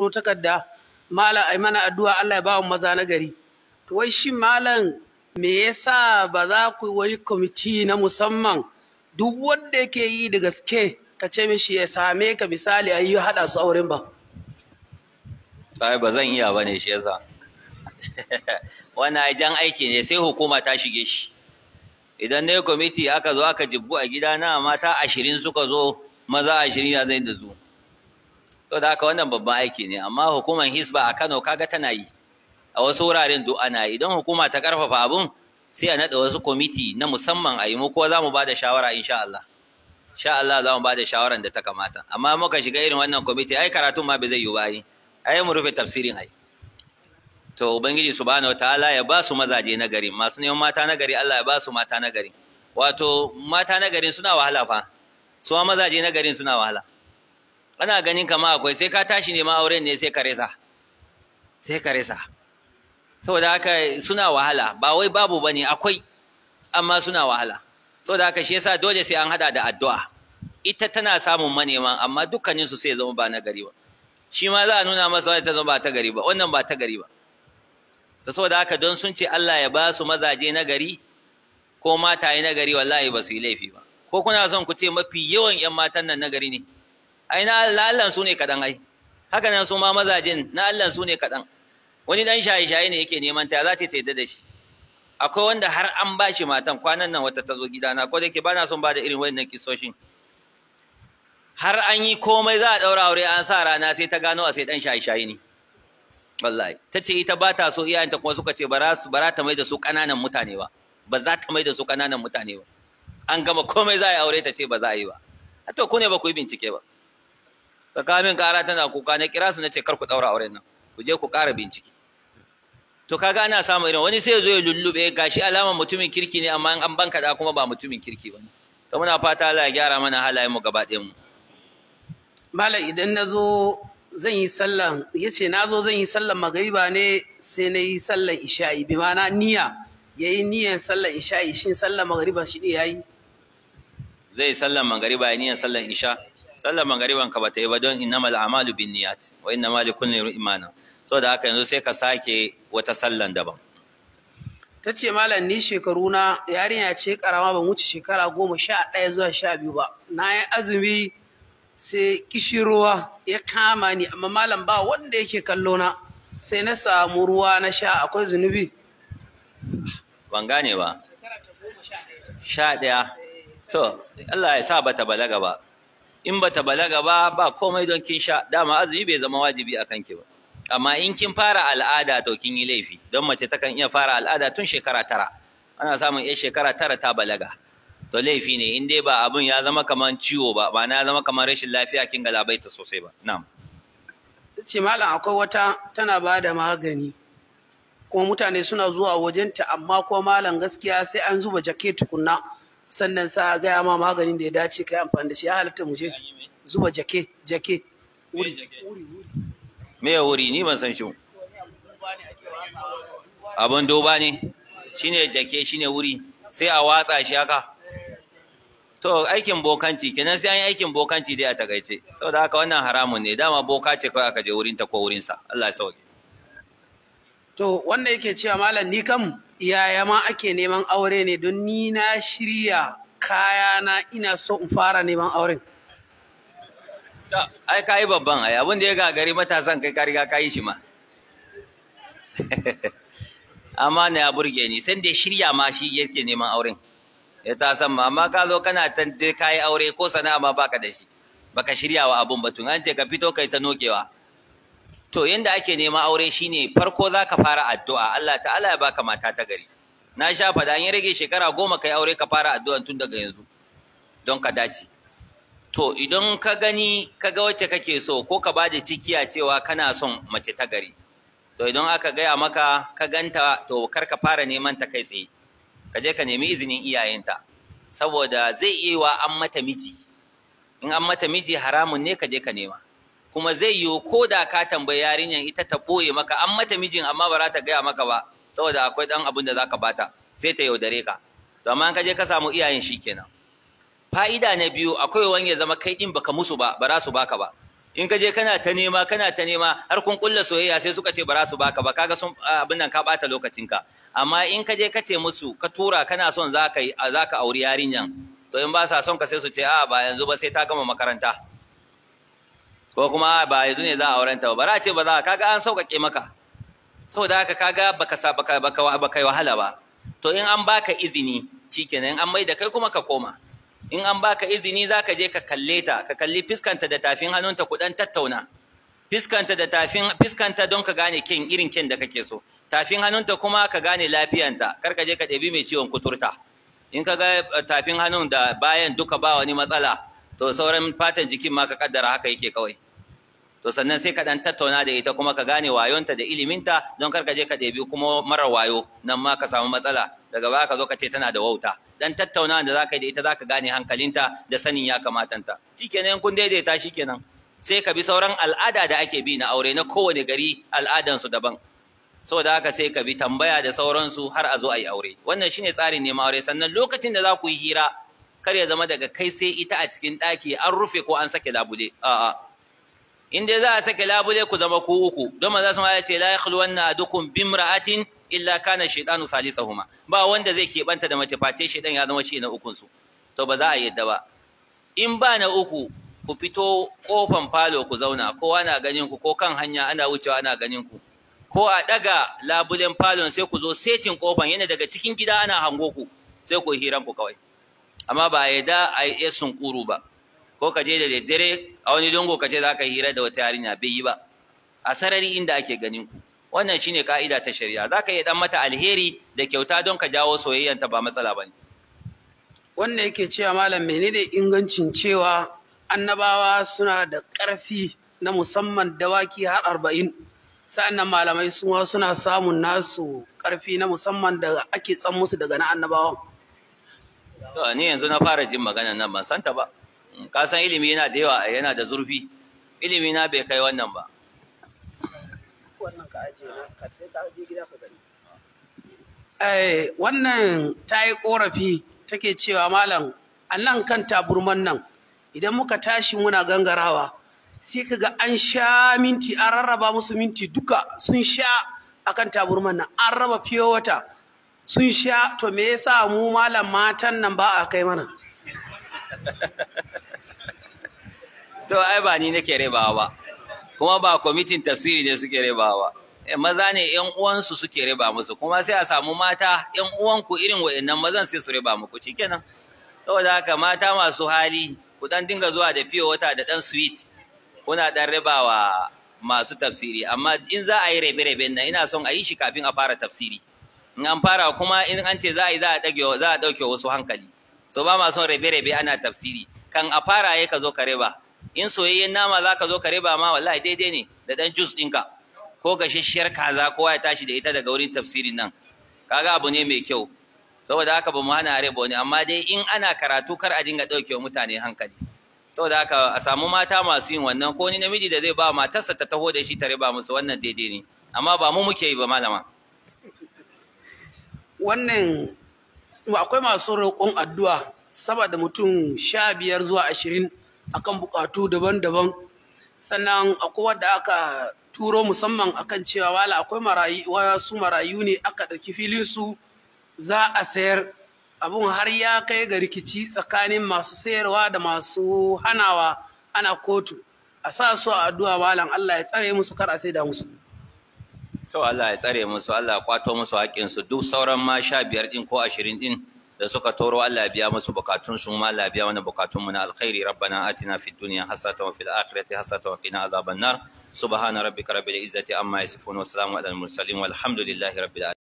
takarda, malam ai mana addu'a Allah ya ba mu maza na gari. To wai shi malam, me yasa ba za ku yi wani kwamiti na musamman, duk wanda yake yi da gaske ka ce mishi ya same ka, misali a yi haɗa su auren ba? Ai ba zan iya bane, shi yasa wannan ai jan aiki ne, sai hukuma ta shige shi. Idan ne kwamiti aka zo aka jibbu a gidana, mata 20 suka zo, maza 20, ya zai da su? Saboda haka wannan babban aiki ne, amma hukumar Hisba a Kano kaga tana yi, a wasu wuraren duk ana yi. Idan hukuma ta karfafa abun, sai a naɗa wasu kwamiti na musamman a yi. Mu ko za mu ba da shawara, insha Allah, insha Allah za mu ba da shawaran da ta kamata. Amma muka shiga irin wannan kwamiti, ai karatun ma bai zai yi ba, ai mu rufe tafsirin ai. To Ubangiji Subhanahu wataala ya ba su mazaje na gari. Masu neman mata na gari, Allah ya ba su mata na gari. Wato mata na garin suna wahala fa, su ma mazaje na garin suna wahala. Ana ganin kama akwai, sai ka tashi neman auren ne sai ka resa, sai ka resa. Saboda haka suna wahala, ba wai babu bane, akwai, amma suna wahala. Saboda haka shi yasa dole sai an hada da addu'a. Ita tana samun maneman, amma dukkanin su sai zama ba na gari ba. Shi ma za a nuna masa wani, ta zama ba ta gari ba, wannan ba ta gari ba. To saboda haka don sun ce Allah ya ba su mazaje na gari ko mataye na gari, wallahi ba su yi laifi ba. Ko kuna son ku ce mafi yawan ƴan matan nan na gari ne? Ai na Allah su ne kaɗan ai. Haka nan su ma mazajin na Allah su ne kaɗan. Wani dan shaye-shaye ne yake neman ta, za ta yadda da shi? Akwai wanda har an ba shi matan. Kwanan nan wata ta zo gidana, ko da yake ba na son ba da irin wannan kisoshin. Har an yi komai, za a ɗaura aure, an sa rana, sai ta gano a sai dan shaye-shaye ne. Wallahi ta ce ita ba ta so, iyayenta kuma suka ce ba za ta mai da su ƙananan mutane ba, ba za ta mai da su ƙananan mutane ba. An gama komai, za a yi aure, ta ce ba za a yi ba. To ku ne ba ku yi bincike ba. Ta kawo min ƙara tana kuka. Na kira su, na ce kar ku ɗaura auren nan, ku je ku ƙara bincike. To kaga ana samun irin wani sai ya zo ya lullube, gashi alamar mutumin kirki ne, amma an banka da kuma ba mutumin kirki ba ne. To muna fata Allah ya gyara mana halayen mu gaba ɗayan mu. Malam, idan na zo zan yi sallan, ya ce na zo zan yi sallan magariba ne, sai na yi sallan isha'i, bi ma'ana niyya, ya yi niyyan sallan isha'i, shin sallan magariba shi ne ya yi? Zai sallan magariba ya niyyan sallan isha? Sallan magariban ka bata yi ba, don innamal a'malu binniyat wa innamal likulli imrin ma nawa. Saboda haka yanzu sai ka sake wata sallan daban. Ta ce malam, ni shekaru na, yarinya ce karama, ban wuce shekara 11 zuwa 12 ba, na yi azumi sai kishirwa ya kama ni, amma malam ba wanda yake kallo na, sai na samu ruwa na sha, akwai zunubi? Ban gane ba. 11? To Allah ya sa bata balaga ba. In bata balaga ba, ba komai don kin sha, dama azumi bai zama wajibi a kanki ba. Amma in kin fara al'ada, to kin yi laifi, don mace takan iya fara al'ada tun shekara 9. Ana samun iya shekara 9 ta balaga. To laifi ne, in dai ba abun ya zama kaman ciwo ba, ba na zama kaman rashin lafiya kin galabaita sosai ba. Na'am. Ce malam, akwai wata tana ba da magani, kuma mutane suna zuwa wajenta, amma kuma malam gaskiya sai an zuba jake tukunna, sannan sa gaya ma maganin da ya dace kai amfani da shi. Ya halatta mu je zuba jake? Jake, wuri. Me ya wuri? Ni ban san shi. Abun duba ne shine jake, shine wuri, sai a watsa shi haka. To aikin bokanci kenan, sai an yi aikin bokanci dai a takaice. Saboda haka wannan haramun ne, dama boka ce kawai aka je wurin ta ko wurin sa. Allah ya sauke. To wanda yake cewa malam, ni kam yaya ma ake neman aure ne? Don ni na shirya kayana, ina so in fara neman auren. Ai ka yi babban, ai abin da ya gagari matasan kai ka riga ka yi shi ma. Amma na ya burge ni, sai da shirya ma shi yake neman auren ya ta san ma. Amma ka zo kana tante, ka yi aure, ko sana'a ma baka da shi, baka shirya wa abun batun an ce ka fito kai ta nokewa. To yanda ake neman aure shine, farko za ka fara addu'a Allah ta'ala ya baka mata ta gari. Na sha fada, an yi rage shekara 10 kai aure, ka fara addu'an tun daga yanzu don ka dace. To idan ka gani, ka ga wacce kake so, ko ka bada cikiya cewa kana son mace ta gari, to idan aka gaya maka ka ganta, to kar ka fara neman ta kai tsaye, ka je ka nemi izinin iyayenta, saboda zai iya wa an mata miji. In an mata miji, haramun ne ka je ka nema. Kuma zai yiwu ko da ka tambayi yarinyan, ita ta ɓoye maka an mata mijin, amma ba za ta gaya maka ba, saboda akwai ɗan abin da za ka bata, sai ta yaudare ka. To amma in ka je ka samu iyayen, shi kenan. Fa'ida na biyu, akwai wani ya zama kai ɗin baka musu ba, ba za su baka ba. In ka je kana ta nema, kana ta nema, har kun kulla soyayya, sai suka ce ba za su baka ba, kaga sun abin nan, ka bata lokacinka. Amma in ka je ka ce musu, ka tura kana son zaka yi, zaka auri yarinyan, to in ba sa son ka, sai su ce a ba yanzu ba, sai ta gama makaranta, ko kuma ba yanzu ne za a aurenta ba, ba ce ba za. Kaga an sauƙaƙe maka. Saboda haka kaga baka sa baka baka baka wahala ba. To in an baka izini, shikenan, in an mai da kai kuma ka koma. In an baka izini, zaka je ka kalle ta, ka kalli fiskanta da tafin hannunta, ku dan tattauna. Fiskanta da tafin fiskanta don ka gane ken irin ken da kake so, tafin hannunta kuma ka gane lafiyanta. Kar ka je ka ɗebi mai ciwon kuturta. In ka ga tafin hannun da bayan duka ba wani matsala, to sauran fatan jikin ma ka kaddara haka yake kawai. To sannan sai ka dan tattauna da ita kuma, ka gane wayonta da iliminta, don kar ka je ka ɗebi kuma mara wayo, nan ma ka samu matsala, daga baya ka zo ka ce tana da wauta. Dan tattauna da zaka yi da ita, zaka gane hankalinta da sanin ya kamatanta. Shikenan, kun daidaita, shikenan, sai ka bi sauran al'ada da ake bi na aure. Na kowane gari al'adansu daban, saboda haka sai ka bi tambaya da sauransu har a zo a yi aure. Wannan shine tsarin neman aure. Sannan lokacin da za ku yi hira, kar ya zama daga kai sai ita a cikin ɗaki, an rufe ko an sake labule. A'a, in dai za a sake labule, ku zama ku uku, don manzo sun ya ce: "La yakhluwanna ahadukum bimra'atin illa kana shaytanu thalithahuma." Ba wanda zai keɓanta da mace face shaytan ya zama shi na ukun su. To ba za a yadda ba. In ba na uku, ku fito kofan falo ku zauna, kowa na ganin ku, ko kan hanya ana wucewa ana ganin ku, ko a daga labulen falon sai ku zo setin kofan, yana daga cikin gida ana hango ku, sai ku hiran ku kawai. Amma ba a yadda a yi sunkuru ba, ko ka je da daddare a wani lungu ka ce za ka yi hira da wata yarinya, bai yi ba. A sarari inda ake ganin ku. Wannan shine ka'ida ta shari'a. Za ka iya dan mata alheri da kyauta don ka jawo soyayyanta, ba matsala ba ne. Wannan yake cewa, malam, menene ingancin cewa annabawa suna da ƙarfi na musamman, dawaki har 40, sa'annan malamai suma suna samun nasu ƙarfi na musamman da ake tsan musu daga na annabawan? To ni yanzu na fara jin maganar nan, ban santa ba. Ka san ilimi yana da yawa, yana da zurfi. Ilimi na bai kai wannan ba. Wannan ka ajiye na ka, sai ka ajiye gida ka gani. Eh, wannan ta yi korafi, take cewa, malam, a nan kan taburman nan, idan muka tashi muna gangarawa, sai ka ga an sha minti, an rarraba musu minti duka sun sha akan taburman nan, an raba fiye wata sun sha. To me yasa mu, malam, matan nan ba a kai mana? To ai ba ni nake rabawa ba, kuma ba kwamitin tafsiri ne suke rabawa ba. Maza ne ƴan uwansu suke raba musu, kuma sai a samu mata ƴan uwanku irin wa'annan mazan, sai su raba muku, shikenan. Saboda haka mata masu hali, ku dan dinga zuwa da fiye wata da dan sweet, kuna dan rabawa masu tafsiri. Amma in za a yi rabe-raben nan, ina son a yi shi kafin a fara tafsiri. In an fara kuma, in an ce za a yi, za a dauke wasu hankali. So ba ma son rabe-rabe ana tafsiri. Kan a fara ya ka zo ka raba. In soyayyen nama za ka zo ka raba ma, wallahi daidai ne, da dan juice ɗinka ko gashasshiyar kaza, kowa ya tashi da ita daga wurin tafsirin nan, kaga abu ne mai kyau. Saboda haka ba mu hana raba wani, amma dai in ana karatu kar a dinga ɗauke wa mutane hankali. Saboda haka a samu mata masu yin wannan, ko ni namiji da zai ba matarsa ta taho da shi ta raba musu, wannan daidai ne, amma ba mu muke yi ba, malama. Wannan akwai masu roƙon addu'a saboda mutum 15 zuwa 20 akan buƙatu daban-daban. Sannan akwai wadda aka turo musamman akan cewa wala akwai marayu, wasu marayu ne aka ɗauki filin su za a sayar, abun har ya kai ga rikici tsakanin masu sayarwa da masu hanawa, ana kotu. A sa su a addu'a, malam, Allah ya tsare musu, kar a saida musu. To Allah ya tsare musu, Allah ya kwato musu haƙƙinsu. Duk sauran ma 15 ɗin ko 20 ɗin da suka toro, Allah ya biya musu bukatun su, ma Allah ya biya mana bukatun mu na alkhairi. Rabbana atina fid dunya hasanatan wa fil akhirati hasanatan wa qina azaban nar. Subhana rabbika rabbil izzati amma yasifun wa salamun alal mursalin, walhamdulillahi rabbil alamin.